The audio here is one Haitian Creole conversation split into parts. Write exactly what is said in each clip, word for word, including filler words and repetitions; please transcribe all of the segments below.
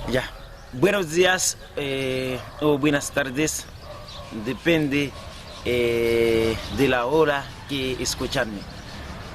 Ya. Buenos días, eh, o buenas tardes, depende, eh, de la hora que escucharme.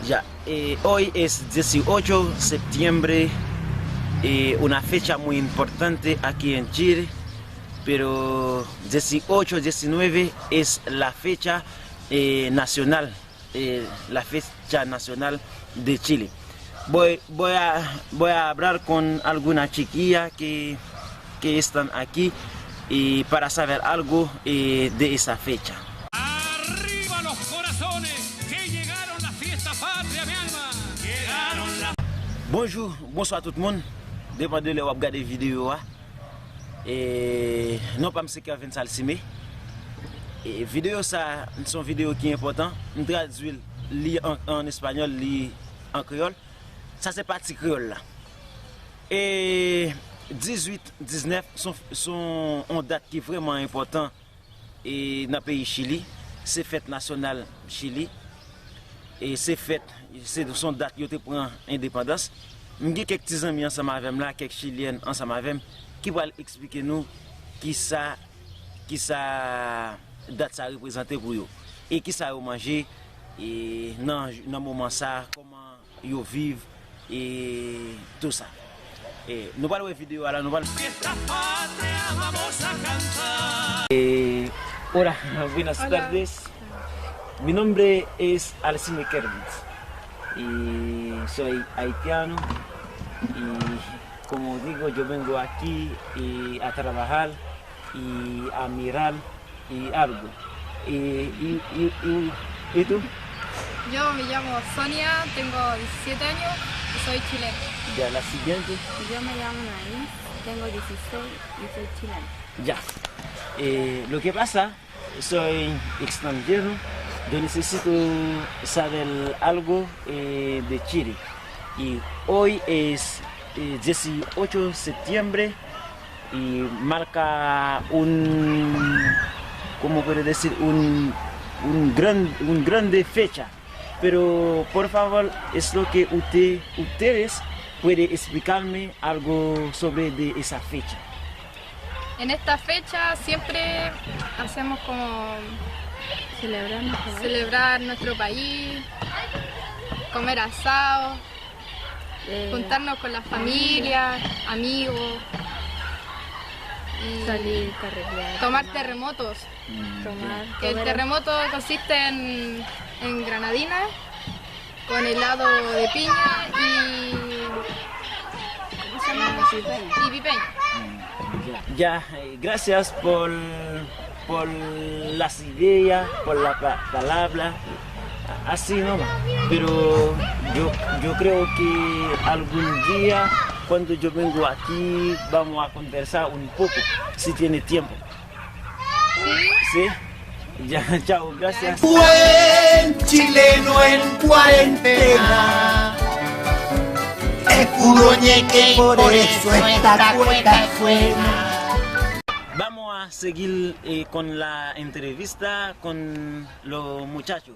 Ya, eh, hoy es dieciocho septiembre, eh, una fecha muy importante aquí en Chile, pero dieciocho, diecinueve es la fecha, eh, nacional, eh, la fecha nacional de Chile. Voy, voy a, voy a hablar con alguna chiquilla que, que están aquí, eh, para saber algo, eh, de esa fecha. Arriba los corazones, que llegaron las fiestas patrias, mi alma. Llegaron las Bonjou, bonswa tout moun. Depann de lè w ap gade videyo a. E, non pa m se Kervens Alcimé. E, videyo sa, se yon videyo ki enpòtan. M tradui l, li an, an espanyòl, li an kreyòl. Sa se pati kreyòl la. E dizuit, diznèf, se yon, se yon, yon dat ki vrèman enpòtan e nan peyi Chili, se fèt nasyonal Chili. E se fèt, se, se yon dat yo te pran endepandans. M gen kèk ti zanmi ansanm avè m la, kèk chilyèn ansanm avè m, ki pral eksplike nou kisa, kisa dat sa reprezante pou yo. E kisa yo manje, e nan, nan moman sa, kòman yo viv, e tou sa. E nou pral wè videyo a la, nou pral. Fiesta patria, vamos a cantar. Eh, hola, buenas Hola. tardes. Mi nombre es Alcime Kervens. Y soy haitiano. Y como digo, yo vengo aquí, eh, a trabajar y a mirar y algo. Y, y, y, y, ¿y tú? Yo me llamo Sonia, tengo diecisiete años y soy chilena. Ya, la siguiente. Yo me llamo Anaís, tengo dieciséis y soy chilena. Ya. Eh, lo que pasa, soy extranjero. Yo necesito saber algo, eh, de Chile. Y hoy es, eh, dieciocho de septiembre. Y marca un, ¿cómo puedo decir? Un, un gran, un grande fecha. Pero, por favor, es lo que usted, ustedes puede explicarme algo sobre de esa fecha. En esta fecha siempre hacemos como Celebramos, ¿no? Celebrar nuestro país, comer asado, eh, juntarnos con la familia, amigos, y salir, carretear, tomar terremotos. Mm, tomar, ya. El terremoto consiste en, en granadina con helado de piña y, ¿cómo se llama? Y pipeña. Y pipeña. Mm, ya. Ya, eh, gracias por, por las ideas, por la pa-, palabra. Así nomás. Pero yo, yo creo que algún día, cuando yo vengo aquí, vamos a conversar un poco, si tiene tiempo. Sí. Ya, chao, gracias. Buen chileno en cuarentena. Es puro ñeque y por eso está cueca suena. Vamos a seguir, eh, con la entrevista con los muchachos.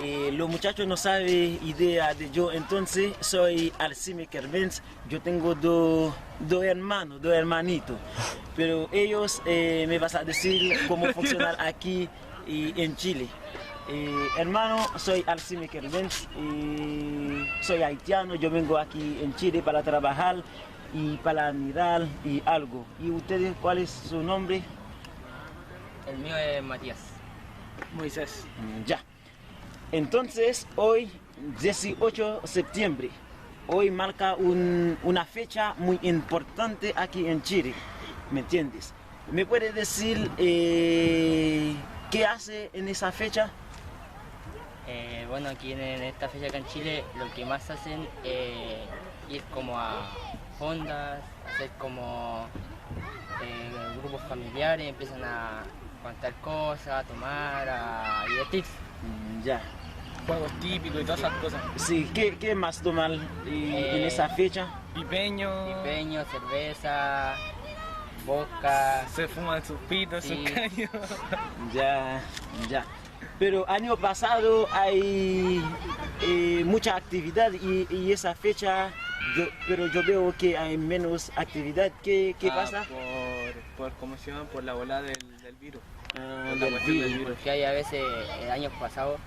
Eh, los muchachos no saben idea de yo, entonces soy Alcime Kervens. Yo tengo dos, dos hermanos, dos hermanitos. Pero ellos, eh, me vas a decir cómo funciona aquí y en Chile. Eh, hermano, soy Alcime Kervens, y soy haitiano. Yo vengo aquí en Chile para trabajar y para mirar y algo. ¿Y ustedes cuál es su nombre? El mío es Matías. Moisés. Mm, ya. Entonces, hoy, dieciocho septiembre, hoy marca un, una fecha muy importante aquí en Chile, ¿me entiendes? ¿Me puede decir, eh, qué hace en esa fecha? Eh, bueno, aquí en, en esta fecha acá en Chile, lo que más hacen, eh, ir como a fondas, hacer como, eh, grupos familiares, empiezan a contar cosas, a tomar, a divertirse. Mm, ya. Juegos típicos y todas esas cosas. Sí, ¿qué, qué más tomar, eh, en, eh, esa fecha? Pipeño. Pipeño, cerveza, vodka. Se fuman su pito, su caño. Ya, ya. Pero año pasado hay, eh, mucha actividad y, y esa fecha Yo, pero yo veo que hay menos actividad. ¿Qué, qué pasa? Ah, por, por, ¿cómo se llama? Por la ola del, del virus. Ah, por la cuestión del virus. Porque hay a veces, eh, años pasados,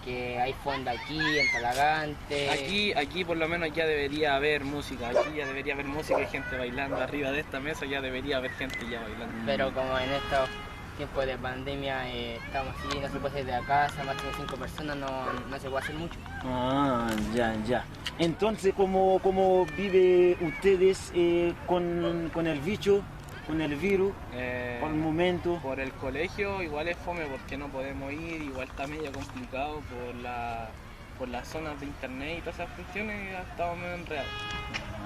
que hay fonda aquí, en Talagante. Aquí, aquí por lo menos ya debería haber música, aquí ya debería haber música y gente bailando arriba de esta mesa, ya debería haber gente ya bailando. Pero como en estos tiempos de pandemia, eh, estamos así, no se puede salir de la casa, máximo cinco personas, no, no se puede hacer mucho. Ah, ya, ya. Entonces, ¿cómo, cómo vive ustedes, eh, con, con el bicho, con el virus, eh, por el momento? Por el colegio igual es fome porque no podemos ir, igual está medio complicado por la, por las zonas de internet y todas esas cuestiones, ha estado medio enredado.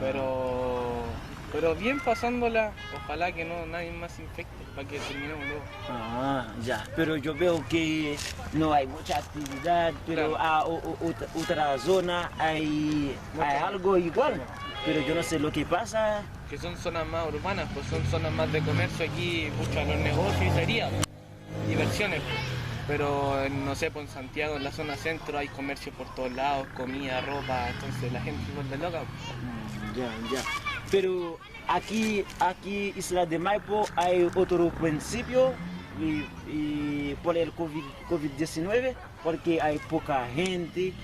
Pero, pero bien pasándola, ojalá que no, nadie más se infecte. Pa gen kriminal, no. Ah, ya. Pero yo veo que no hay mucha actividad, pero a o- o- ot- otra zona hay, hay algo igual. Pero yo no sé lo que pasa. Que son zonas más urbanas, pues son zonas más de comercio aquí, mucho a los negocios y sería diversiones. Pero en, no sé, pues en Santiago, en la zona centro, hay comercio por todos lados, comida, ropa, entonces la gente se vuelve loca. Mm, ya, ya. Pero Aquí, aquí Isla de Maipo hay otro principio y, y por el COVID, COVID diecinueve, porque hay poca gente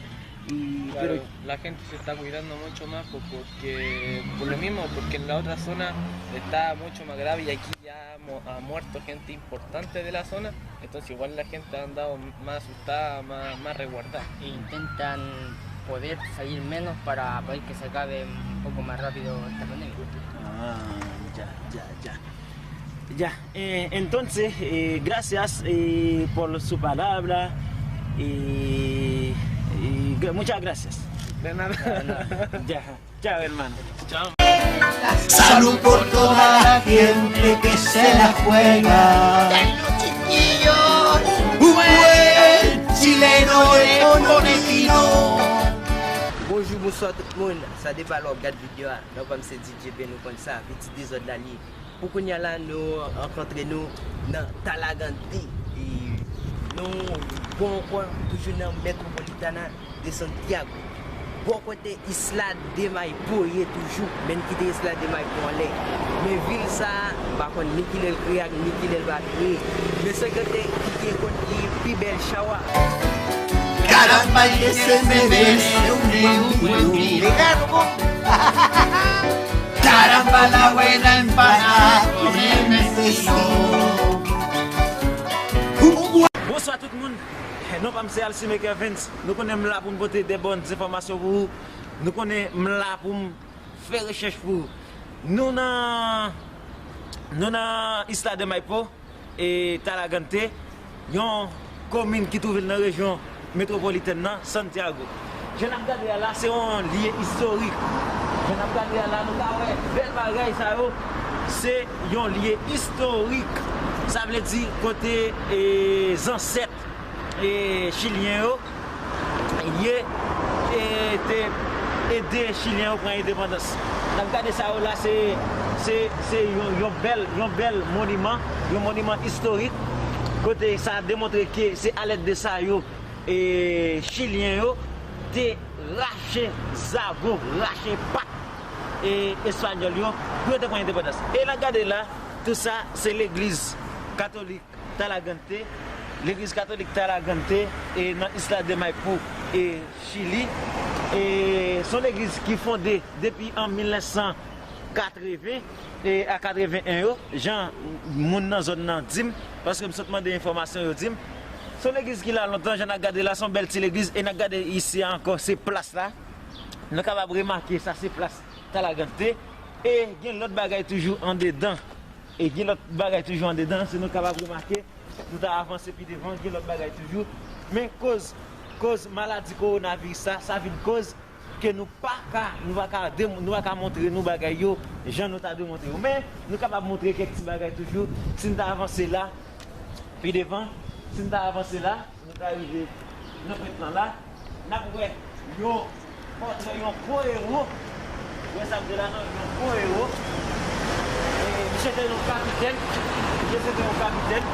y, claro, pero la gente se está cuidando mucho más po- porque por lo mismo, porque en la otra zona está mucho más grave y aquí ya ha mu- ha muerto gente importante de la zona, entonces igual la gente ha andado más asustada, más, más resguardada. E intentan poder salir menos para poder que se acabe un poco más rápido esta pandemia. Ah, ya, ya, ya. Ya, eh, entonces, eh, gracias, eh, por su palabra. Eh, eh, gra- muchas gracias. De nada. Ya. Chao, hermano. Chao. Salud por toda la gente que se la juega. Buen chileno es correntino. Bonjou, bonswa tout moun. Sa depann lè w ap gad videyo a. Non pa m se D J Ben, nou konn sa. Pitit dezòd la li ye. Pou kounye a la, nou rankontre nou nan Talagante. E nou bon ankò, toujou nan Metropolitana de Santiago. Bò kote Isla de Maipo ye toujou, men n kite Isla de Maipo anlè. Men vil sa a, m pa konn ni kilè l kreye ak ni kilè l pa kreye. Men se kote ki gen konn li pi bèl chawa. Caramba, y ese me ve, Caramba, la buena empanada, con M S O. Bonswa tout moun. Non pa m se Alcime Kervens. Nou konnen m la pou m pote de bòn enfòmasyon pou ou. Nou konnen m la pou m fè rechèch pou ou. Nou nan, nou nan Isla de Maipo, e Talagante, yon komin ki twouve l nan rejyon metwopolitèn nan, Santiago. Jan n ap gade a la, se yon lye istorik. Jan n ap gade a la, nou ka wè bèl bagay sa yo, se yon lye istorik. Sa vle di kote, e, zansèt, e, chilyen yo ye, e, te ede chilyen yo pran endepandans. N ap gade sa yo la, se, se, se yon, yon bèl, yon bèl moniman, yon moniman istorik, kote sa demontre ke se alèd de sa yo, e, chilyen yo te rache zago, rache pat, e, espanyòl yo, pou yo te pran endepandans. E n ap gade la, tou sa se legliz katolik Talagante, legliz katolik Talagante, e nan Isla de Maipo, e Chili. E se yon legliz ki fonde depi an mil nèf san katreven, e a katreven en yo, jan moun nan zòn nan di m, paske m sot mande enfòmasyon, yo di m. Se yon legliz ki la lontan, jan n ap gade la, se yon bèl ti legliz, e n ap gade isi a ankò, se plas la. Nou kapab remake sa, se plas Talagante. E gen lòt bagay toujou andedan. E gen lòt bagay toujou andedan, si nou kapab remake, nou ta avanse pi devan, gen lòt bagay toujou. Men koz, koz maladi kowonaviris la, sa vin koz ke nou pa ka, nou pa ka dem-, nou pa ka montre nou bagay yo jan nou ta dwe montre yo. Men nou kapab montre kèk ti bagay toujou, si n ta avanse la, pi devan, si n ta avanse la, nou ta rive nan pwent lan la, n ap wè yon pòtrè yon gwo ewo. Ou wè sa m di la, non? Yon gwo ewo. E, misye te yon kapitèn. Misye se te yon kapitèn.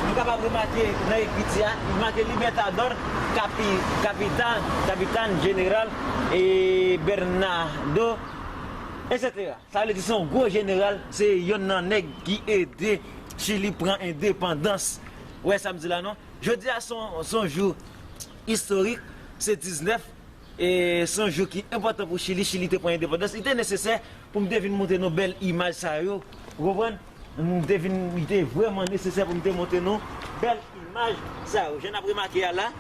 Nou kapab remake nan ekriti a, li make Libertador, kapi, kapitan, kapitan, jeneral, e Bernardo, etsetera. Sa vle di se yon gwo jeneral, se yonn nan nèg ki ede Chili pran endepandans. Ou wè sa m di la non? Jodi a se yon, se yon jou istorik, se diznèf, e se yon jou ki enpòtan pou Chili. Chili te pran endepandans. Li te nesesè pou m te vin montre nou bèl imaj sa yo. Ou konprann? M te vin, li te vrèman nesesè pou m te montre nou bèl imaj sa yo. Jan n ap remake a la,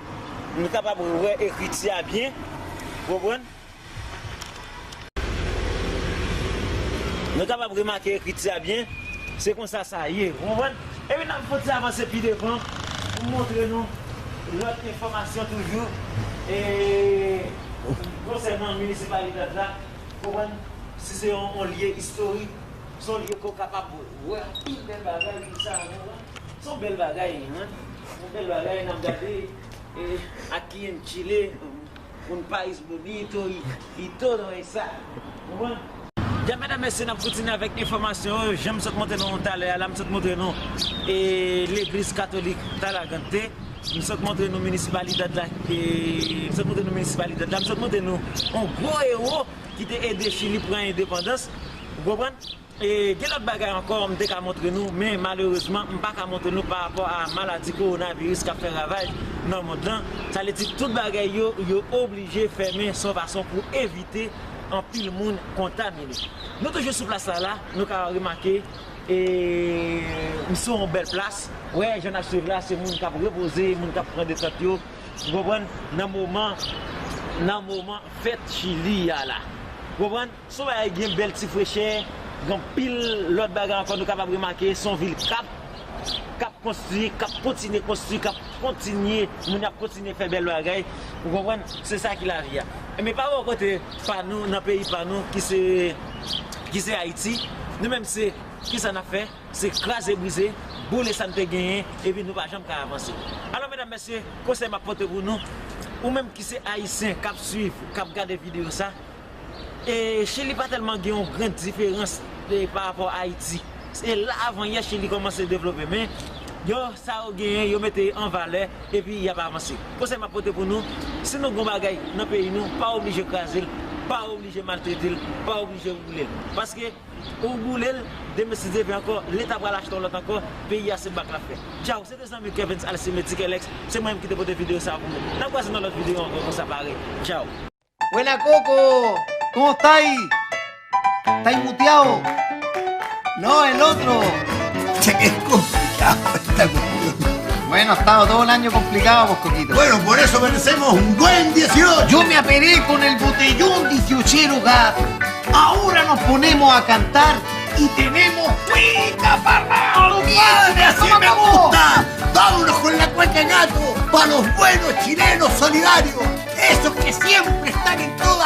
nou kapab wè ekriti a byen. Ou konprann? Nou kapab remake ekriti a byen. Se konsa sa ye. Ou konprann? Epi n ap fon ti avanse pi devan pou montre nou lòt enfòmasyon toujou. E konsènan minisipalite la, konprann, si se yon, yon lye istorik, se yon lye ke w kapab wè anpil bèl bagay, pi sa, ou konprann? Se yon bèl bagay, hein? Yon bèl bagay, n ap gade, e, aquí en Chile, un país bonito y, y todo esa. Ou konprann? Byen, medam, mesye, n ap kontinye avèk enfòmasyon yo. Jan m sot montre nou talè a la, m sot montre nou, e, legliz katolik Talagante. M sot montre nou minisipalidad la, e, m sot montre nou minisipalidad la, m sot montre nou yon gwo ewo ki te ede Chili pran endepandans. Ou konprann? E gen lòt bagay ankò m te ka montre nou, men malerezman, m pa ka montre nou pa rapò a maladi kowonaviris k ap fè ravaj nan mond lan. Sa vle di tout bagay yo, yo oblije fèmen se yon fason pou evite anpil moun kontamine. Nou toujou sou plas la la, nou ka remake, e, m sou yon bèl plas. Wè, jan n ap swiv la, se moun k ap repoze, moun k ap pran detant yo. Ou konprann? Nan moman, nan moman fèt Chili a la. Ou konprann? Se yon bagay gen bèl ti frechè, gen anpil lòt bagay ankò nou kapab remake, se yon vil k ap, k ap konstwi, k ap kontinye konstwi, k ap kontinye, moun y ap kontinye fè bèl bagay. Ou konprann? Se sa ki lavi a. Men pa bò kote pa nou, nan peyi pa nou, ki se, ki se Ayiti, nou menm se, kisa n ap fè? Se kraze brize, boule sa n te genyen, epi nou pa janm ka avanse. Alò, medam, mesye, konsèy m ap pote pou nou, ou menm ki se Ayisyen k ap swiv, k ap gade videyo sa, e Chili pa tèlman gen yon gran diferans, e, pa rapò a Ayiti. Se la avan yè Chili kòmanse devlope, men yo, sa yo genyen, yo mete an valè, epi y ap avanse. Konsèy m ap pote pou nou, si nou gen yon bagay nan peyi nou, pa oblije kraze l, pa oblije maltrete l, pa oblije boule l. Paske ou boule l, demen si Dye vle ankò, Leta pral achte yon lòt ankò, peyi a se bak l ap fè. Tchaw, se te zanmi Kevens Alcime Tikelex, se mwen menm ki te pote videyo sa a pou nou. N ap kwaze nan lòt videyo ankò konsa parèy. Tchaw. Buena, Coco, ¿cómo estáis? ¿Estáis muteado? No, el otro. Che, qué complicado esta cuestión. Bueno, ha estado todo el año complicado, pues, Coquito. Bueno, por eso merecemos un buen dieciocho. Yo me aperé con el botellón dieciochero gato. Ahora nos ponemos a cantar y tenemos cueca para rato, compadre, así me gusta. Vámonos con la cueca gato, para los buenos chilenos solidarios, esos que siempre están en todas